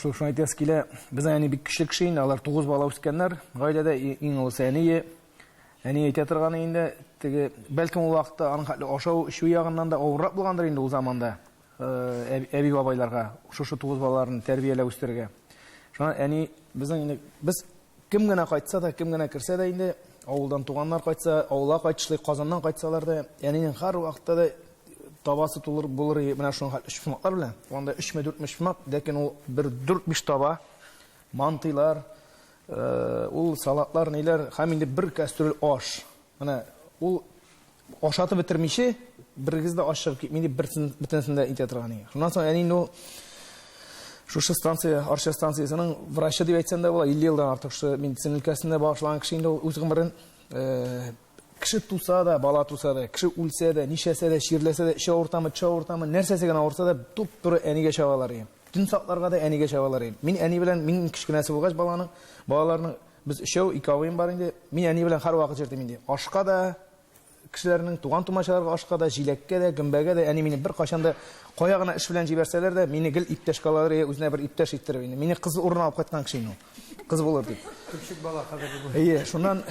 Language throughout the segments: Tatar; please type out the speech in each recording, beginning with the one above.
Шул шуны әйтәсе килә, безнең әни бик көчле кеше инде, алар 9 бала үскәннәр. Гаиләдә иң олысы әние. Әни әйтә торганы инде, теге, бәлкем ул вакытта аның хәтле ашау, эчү ягыннан да авыррак булгандыр инде ул заманда. Әби бабайларга шушы 9 балаларын тәрбияләп үстерергә. Шуңа әни безнең инде без кем генә кайтса да, кем генә керсә дә инде авылдан туганнар кайтса, авылга кайтышлый Казаннан кайтсалар да, әнинең һәр вакытта да табасы тулыр булыр менә шуның хәтле өчпочмаклар белән. Анда 3-ме 4-ме өчпочмак, ләкин ул бер 4-5 таба мантыйлар, ул салатлар, ниләр һәм инде бер кастрюль аш. Менә ул ашатып бетермичә, берегез дә ач чыгып китми дип берсен бөтенесен дә итә торган иде. Шуннан соң әни инде ул шушы станция, Арча станциясенең врачы дип әйтсәм дә була, 50 елдан артык шушы медицина өлкәсендә багышлаган кеше инде ул үз гомерен. Кеше туса да, бала туса да, кеше үлсә дә, нишләсә дә, чирләсә дә, эче авыртамы, теше авыртамы, нәрсәсе генә авыртса да, туп-туры әнигә чабалар иде. Төн сакларга да әнигә чабалар иде. Мин әни белән, мин кечкенәсе булгач баланың, балаларның без өчәү, ике абыем бар инде. Мин әни белән һәрвакыт йөрдем инде. Ашка да, кешеләрнең туган-тумачаларга ашка да, җиләккә дә, гөмбәгә дә әни мине беркайчан да кая гына эш белән җибәрсәләр дә, мине гел иптәшкә алалар иде, үзенә бер иптәш иттереп инде. Мине кыз урынына алып кайткан кеше инде ул. Кыз булыр дип. Төпчек бала хәзерге бу. Әйе, шуннан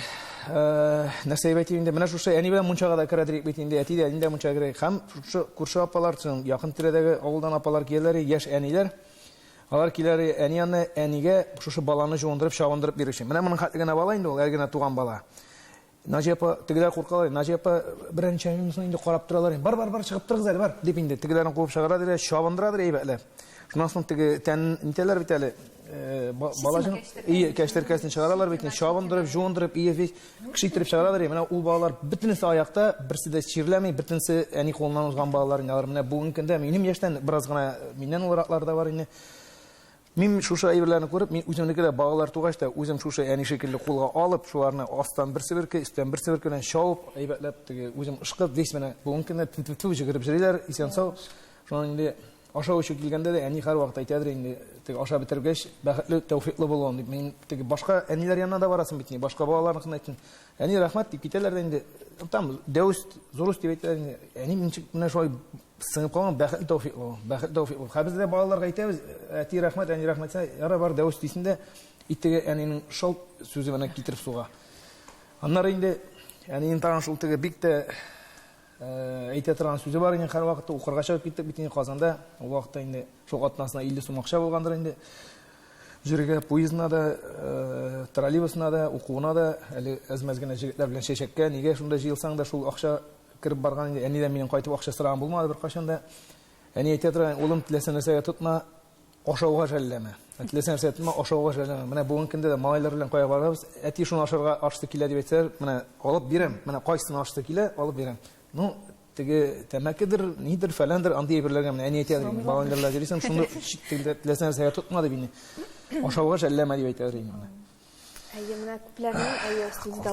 нәрсә дип әйтим инде, менә шушы әни белән мунчага да керә дирек бит инде, әти дә, әни дә мунчага керә. Һәм шушы күрше апалар, шуның якын тирәдәге авылдан апалар киләләр, яшь әниләр. Алар киләр әни янына, әнигә шушы баланы жуындырып, чабындырып бирү өчен. Менә моның хәтле генә бала инде ул, әле генә туган бала. Наҗия апа, тегеләр куркалар, Наҗия апа берничә минут соң инде карап торалар. Бар, бар, бар, чыгып торыгыз әле, бар, дип инде тегеләрен куып чыгара диләр, чабындырадыр әйбәтләп. Шуннан соң теге тән нитәләр бит әле, бала җан, ие, кәштеркәсен чыгаралар бит, чабындырып, жуындырып, ие, весь кеше иттереп чыгаралар. Менә ул балалар бөтенесе аякта, берсе дә чирләми, бөтенесе әни кулыннан узган балалар инде. Алар менә бүгенге көндә минем яшьтән бераз гына миннән олыраклар да бар инде. Мин шушы әйберләрне күреп, мин үземнеке дә балалар тугач та, үзем шушы әни шикелле кулга алып, шуларны астан бер себерке, өстән бер себерке белән чабып, әйбәтләп теге үзем ышкып, весь менә бүгенге көндә тфү-тфү җөгереп йөриләр, исән-сау. Шуның инде ашау эчү килгәндә дә әни һәрвакыт әйтәдер инде, теге ашап бетергәч, бәхетле, тәүфиклы булуын дип. Мин теге башка әниләр янына да барасың бит инде, башка балаларныкын әйтсен. Әни рәхмәт дип китәләр дә инде. Там дәүс, зур үс дип әйтәләр инде. Әни ничек менә шулай Сыңып калган бәхетле тәүфиклы бул. Бәхетле тәүфиклы бул. Хәзер дә балаларга әйтәбез, әти рәхмәт, әни рәхмәт дисә, яра бар дәвес дисен дә, итеге әнинең шалт сүзе менә китереп суга. Аннары инде әнинең тагын шул теге бик тә әйтә торган сүзе бар инде һәрвакытта укырга чыгып киттек бит инде Казанда. Ул вакытта инде шул атнасына 50 сум акча булгандыр инде. Җөргә поездына да, троллейбусына да, укуына да, әле әз-мәз генә җегетләр белән чәчәккә, нигә шунда җыелсаң да шул акча Кереп барган инде, әнидән минем кайтып акча сораган булмады беркайчан да. Әни әйтә торган, улым, теләсә нәрсәгә тотма, ашауга жәлләмә. Теләсә нәрсәгә тотма, ашауга жәлләмә. Менә бүгенге көндә дә малайлар белән кая барабыз, әти шуны ашарга ашысы килә дип әйтсәләр, менә алып бирәм. Менә кайсыны ашысы килә, алып бирәм. Ну, теге тәмәкедер, нидер, фәләндер, андый әйберләргә менә әни әйтә, балалар белән йөрисең, шуны теләсә нәрсәгә тотма дип инде. Ашауга жәлләмә дип әйтә инде менә. Әйе, менә күпләрнең әйе студиядә.